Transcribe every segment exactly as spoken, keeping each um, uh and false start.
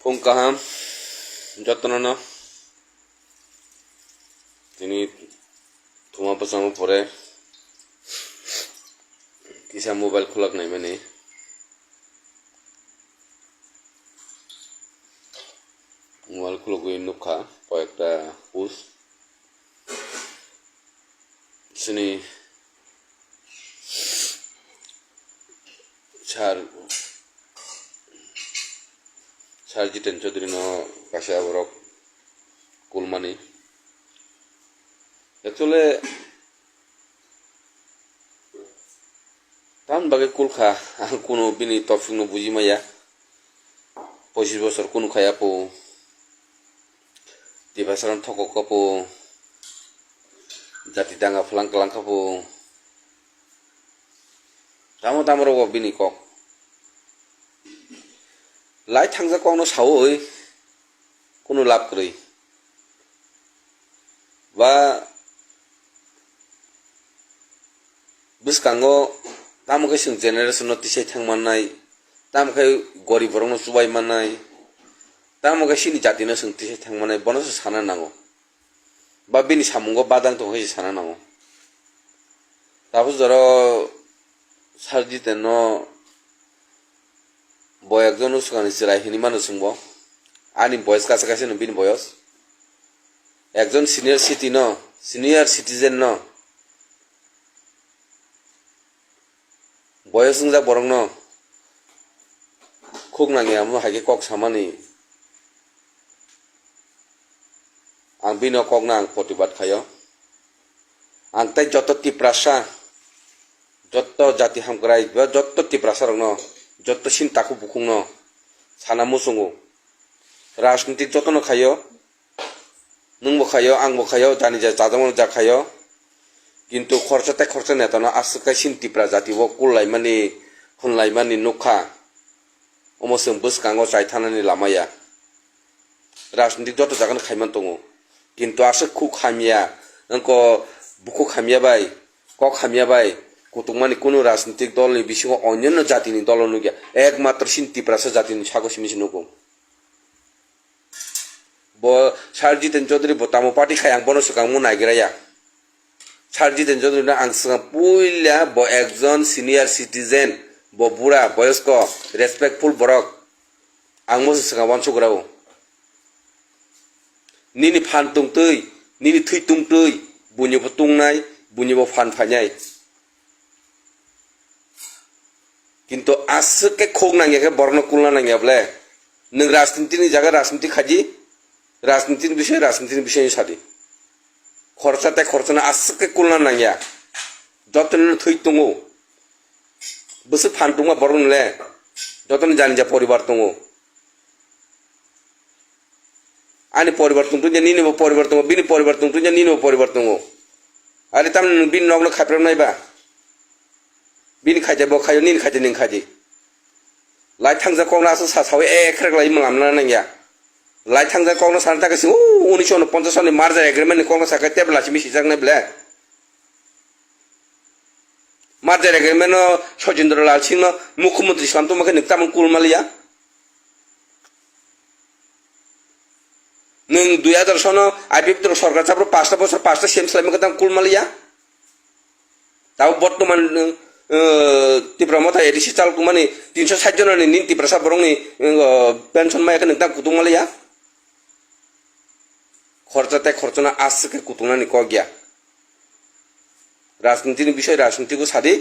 Phung kaham jotono no. Tini thuma bwsamo pore kisa mobile khulak naimani. Mobile khulugwi nukha koyekta post. Chini sir, sir Jiten Chaudhary no kaisa borok kulmani. Actually, tamni bagwi kulkha, ang kunu bini topic no buji maya. Pochis bosor kunu khaya po. Tiprasarok thokok kha po, jati danga phalang kalang kha po. Tamo tamo rogo bini kok. Lai thangjak kokno sawi kunu lab kwrwi. Ba bwskango tamo khe chwng generation no tisai thang mannai, tamo khe gorib borok no chubai mannai, tamo khe chini jati no chwng tisai thang mannai, bono se sana nango. Ba bini samungo badang tong khe se sana nango. Tabuk jora o Sir Jiten no bo ekjon swkangni chwrai hinwi mano chwngbo. Ani boyos kaisa kaisa no bini boyos. Ekjon senior city no, senior citizen no. Boyos wngjak borokno khuk nangya omo hai khe kok samani. Ang bini o kokno ang protibad khaio. Ang tei joto Tiprasa, joto jati hamkrai, ba joto Tiprasa rokno, joto chini takhuk bukhukno sana muchungo. Rajnitik jotono khaio, nwngbo khaio, angbo khaio, jani jai chajakmano ja khaio. Kintu khoroksa tei khoroksa netano aswk khe chini Tipra jati o kullaimani, hwnlaimani nukha. Omo chwng bwskango chai thanani lama ya. Rajnitik joto jagano khaiman tongo. Kintu aswk khuk hamya, wngkha bukhuk hamya bai, kok hamya bai, kutukmani kunu rajnitik dolni bisingo onyono jatini dolo nukya. Ekmatro chini Tiprasa jatini sago simi se nugo. Bo Sir Jiten Chaudhary bo tamo party khai ang bono swkang mung naigra ya. Sir Jiten Chaudhary no ang swkang puila bo ekjon senior citizen, bo bura boyosko, respectful borok. Ang mo swkang uansuk rao. Nini phan tungtwi, nini thwi tungtwi, buini bo tungnai, buini bo phan phainai. Kintu aswk khe khuk nangya khe borokno kulna nangya bole. Nwng rajniti ni jaga rajniti khaidi, rajniti ni bisoi rajniti ni bisoi sadi. Khoroksa tei khoroksano aswk khe kulna nangya. Jotono thwi tongo. Bwswk phan tongma borok nole. Jotono jani ja poribar tongo. Ani poribar tongtong ja, nini bo poribar tongo, bini poribar tongtong ja, nini bo poribar tongo. Ari tamni nwng bini nokno khaiprabnai ba? Bini khaija bo khaio, nini khaija nwng khaidi. Lai thangjak kokno aswk sa sawi ekrek lai mwnam na nangya. Lai thangjak kokno sana ta kaisa, o, unisho unoponchas soni merger agreement ni kokno sakai tebla simi sijaknai ble. Merger agreement no Sojendra Lal Singh no mukhyamantri slam tongma khe nwng tamung kul maliya. Nwng dui hajar sono I P F T rok sorkar chapro pasta bosor pasta C M swlaima khe tamo kul maliya. Tabo bortoman, eh, Tipra Motha A D C chal tongmani tinso sait jonani nini Tiprasa borokni, eh, pension maya khe nwng tamo kutung maliya. Khorcha tei khorchano aswk khe kutungnani kok ya. Rajnitini bisoi rajnitiko sadi.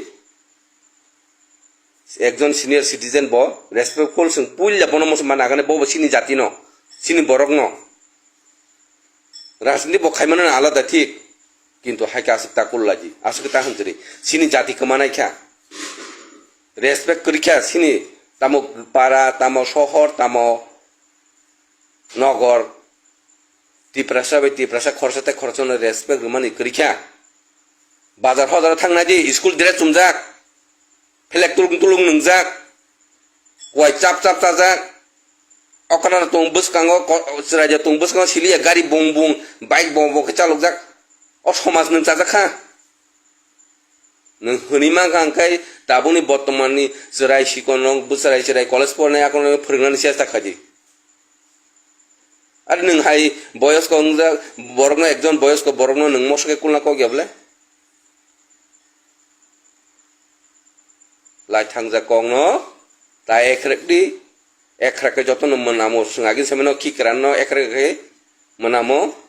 Ekjon senior citizen bo respectful, chwng puila bono muchung ma nagani, bo bo chini jatino, chini borokno. Rajniti bo khaimano alada thik, kintu hai khe aswk ta kullaidi, aswk ta hwnjwdi, chini jati kwmanai kha. Respect kwrwi kha chini tamo para, tamo sohor, tamo nogor, Tiprasa bai Tiprasa khorsa tei khorsa no respect rwmani kwrwi kha. Bazar hozaro thangnaidi, school dress chumjak, phelek tulung tulung nwngjak, kuai chap chap chajak, okra tong bwskango, ko-, chwraija tong bwskango siliya, gari bung bung, bike bung bung khe chalokjak. O somaj nwng chajak kha. Nwng hwnwi mankha hwnkhe tabukni bortomanni chwrai sikonrok, bwchwrai chwrai college pornai akhorno phwrwngnani chesta khaidi. Ar nwng hai boyosko wngjak borokno, ekjon boyosko borokno nwng moso khe kulna kok ya bole? Lai thangjak kokno ta ekrek di, ekrek khe jotono mwnamo, chwng agini samino khikranno ekrek khe mwnamo.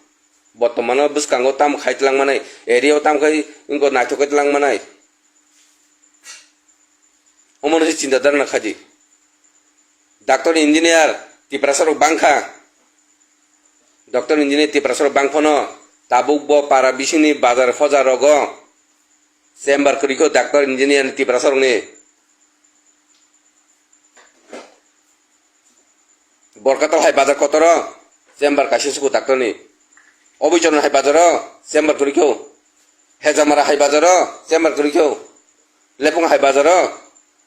Botomano bwskango tamo khai twlang manai, area o tamo khai wngkha naithok khe twlang manai. Omono se chinta dharna khaidi. Doctor, engineer, Tiprasa rok bangkha. Doctor, engineer, Tiprasa rok bangphano tabuk bo para bisingni bazar hojar rogo chamber kwrwi kho doctor, engineer ni Tiprasa rokni. Borkatal hai bazar kotoro chamber kaisa suku doctor ni. Obichorno hai bazaro chamber kwrwi kho. Hejamara hai bazaro chamber kwrwi kho. Lepung hai bazaro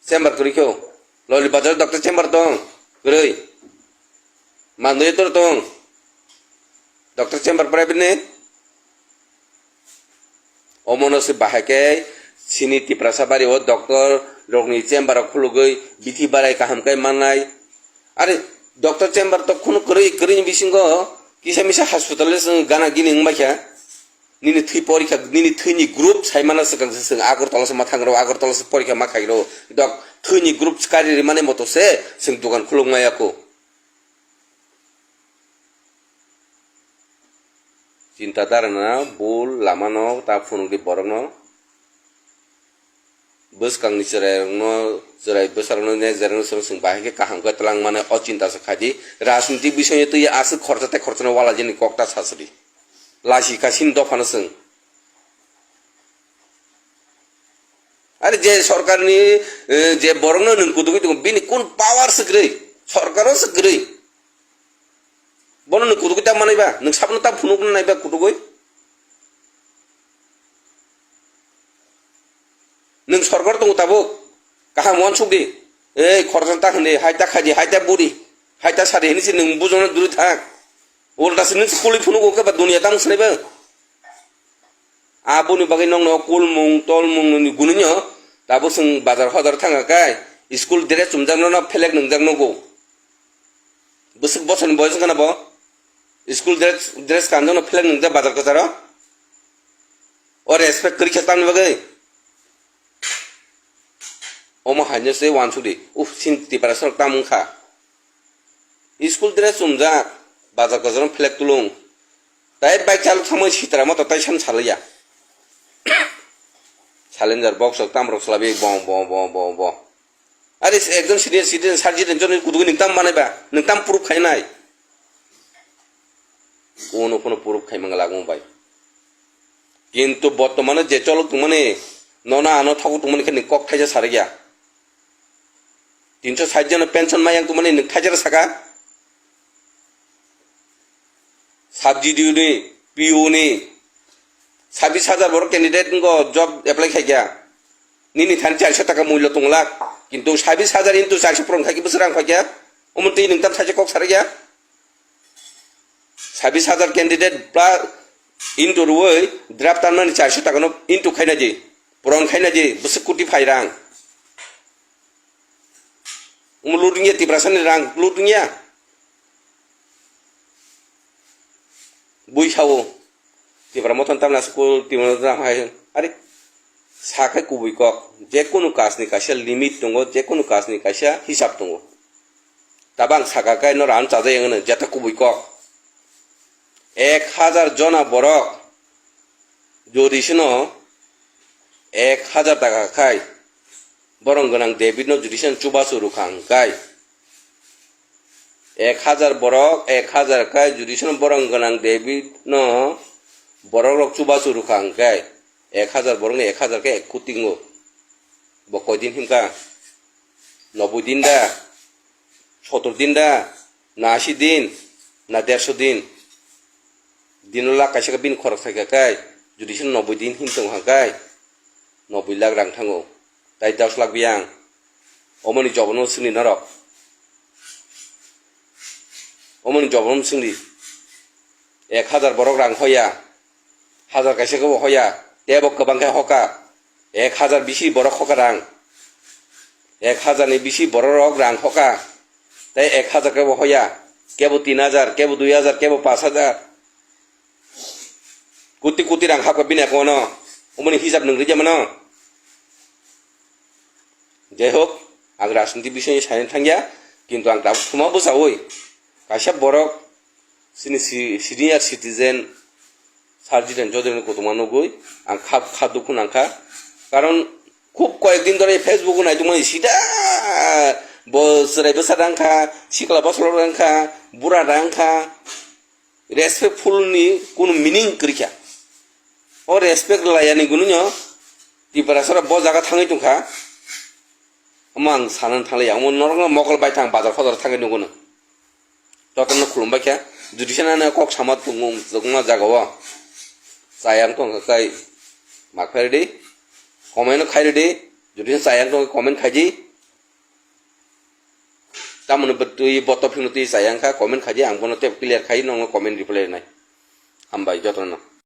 chamber kwrwi kho. Loli bazaro doctor chamber tong kwrwi. Mandoi tor tong doctor chamber private ni. Omono se bahai khe sini Tiprasa bari o doctor rokni chamber rok khulugwi bithi barai kaham khe mannai. Are doctor chamber to khunu kwrwi kwrwini bisingo kisa misa hospital le chwng gana gini wngbaikha. Nini thwi porikha, nini thwini group saimano swkang se chwng Agartala se ma thang rw, Agartala se porikha ma khai rw. Dok thwini group kari rimani moto se chwng dogan khuluk maya kho. Chinta dharana bul lamano ta phunukdi borokno. Bwskangni chwrairokno, chwrai bwsarokno next generation chwng bahai khe kaham khe twlang mano, o chinta se khaidi. Rajniti bisingni twi aswk khoroksa tei khoroksano walajini kok ta sasadi. Lachi kasini dophano chwng. Are je sorkarni, eh, je borokno nwng kutugwi tongo, bini kun power se kwrwi? Sorkaro se kwrwi. Bono nwng kutugwi ta manai ba? Nwng sabono ta phunukna nai ba kutugwi? Nwng sorkar tongo tabuk. Kaham uansuk di. Ei, khoroksa ta hwn di, hai ta khai di, hai ta budi, hai ta sadi hwnwi se nwng bujokno duri thang. Ulta se nwng se kului phunugo khe ba duniya tamo swnai ba? Aboni bagwi nokno kulmung tolmung ni gunino tabuk chwng bazar hodar thangkha kai school dress chumjakno no phelek nwngjak nugo. Bwswk bosoni boyos wngkha na bo? School dress, dress kanjakno phelek nwngjak bazar kwcharo. O respect kwrwi khe tamni bagwi? Omo haino se uansuk di. Uf, sin Tiprasa rok tamo wngkha. School dress chumjak, bazar kwcharo phelek tulung. Tai bike chalo thangmani sitra moto tai san salaiya. Silencer box rok tam rok salaibi bong, bong, bong, bong, bong. Are ekjon senior citizen, sir citizen, joni kudugo nwng tam manai ba, nwng tam proof khainai. Kuno kuno proof khaimang lagung bai. Kintu bortomano je cholok tongmani, nono ano thogok tongmani khe nwng kok thaisa sarikya. Tinso sait jona pension mayang tongmani nwng thaisa saka. Sub D D O ni, P O ni, sabis hajar borok candidate ngo job apply khaikya. Nini thani chariksa taka mullo tongla, kintu sabis hajar into chariksa purung khaikhe bwswk rang khaikya? Omo twi nwng tam thaisa kok sarikya? Sabis hajar candidate plus into rwui draft tanmani chariksa takano into khaina di, puron khaina di, bwswk koti phai rang. Omo lut wngya, Tiprasani rang lut wngya. Bui sao. Tipra mothon tamna school, Tipra mothon tam hai. Are, sakai kubui kok. Jekunu kasni kaisa limit tongo, jekunu kasni kaisa hisab tongo. Tabang saka kai no ran chaja yang no, jeta kubui kok. Ek hajar jona borok, jodi sino ek hajar taka khai, borong gwnang David no jodi sino chubachu rukha hwnkhe, ek hajar borok, ek hajar khai jodi sino borong gwnang David no borok rok chubachu rukha hwnkhe, ek hajar borok ni ek hajar khe ek koti wngo. Bo koi din himkha? Noboi din da? Sotor din da? Na asi din? Na derso din? Dino lakh kaisa khe bini khorok thai kha kai, jodi se noboi din hin tong ha kai, noboi lakh rang thango, tai dos lakh biyang. Omoni jobono swngdi norok. Omoni jobono swngdi. Ek hajar borok rang hoya, hajar kaisa khe bo hoya, tei bo kwbang khe hoka. Ek hajar bisi borok hoka rang. Ek hajar ni bisi borok rok rang hoka. Tei ek hajar khe bo hoya. Kebo tin hajar, kebo dui hajar, kebo pash hajar. Kuti kuti rang hapkha bini account o. Omoni hisab nwng rijak mano. Jai hok, ang rajniti bising saina thangya, kintu ang tabuk thuma bwchaui kaisa borok chini si-, senior citizen Sir Jiten Chaudhary ni kothoma nugui ang kha, kha dukhu nangkha. Karon khub koyek din dhore Facebook o naitongmani sida bo chwrai bwsa rangkha, sikla bosor rangkha, bura rangkha. Respectful ni kunu meaning kwrwikha. O respect layani gwnwino Tiprasara bo jaga thangwi tongkha. Omo ang sanani thanglaiya. Omo norokno mokol bai thang bazar fodor thangwi nukgwno. Jotono khulumbai kha. Judicial nana kok sama tongma jaga o. Chayang tong chai mak phairidi. Comment no khairidi. Judicial chayang tong comment khaidi. Tamoni twi boto phino twi chayang kha comment khaidi. Ang bono tep clear khai nokno comment reply nai. Hambai jotono.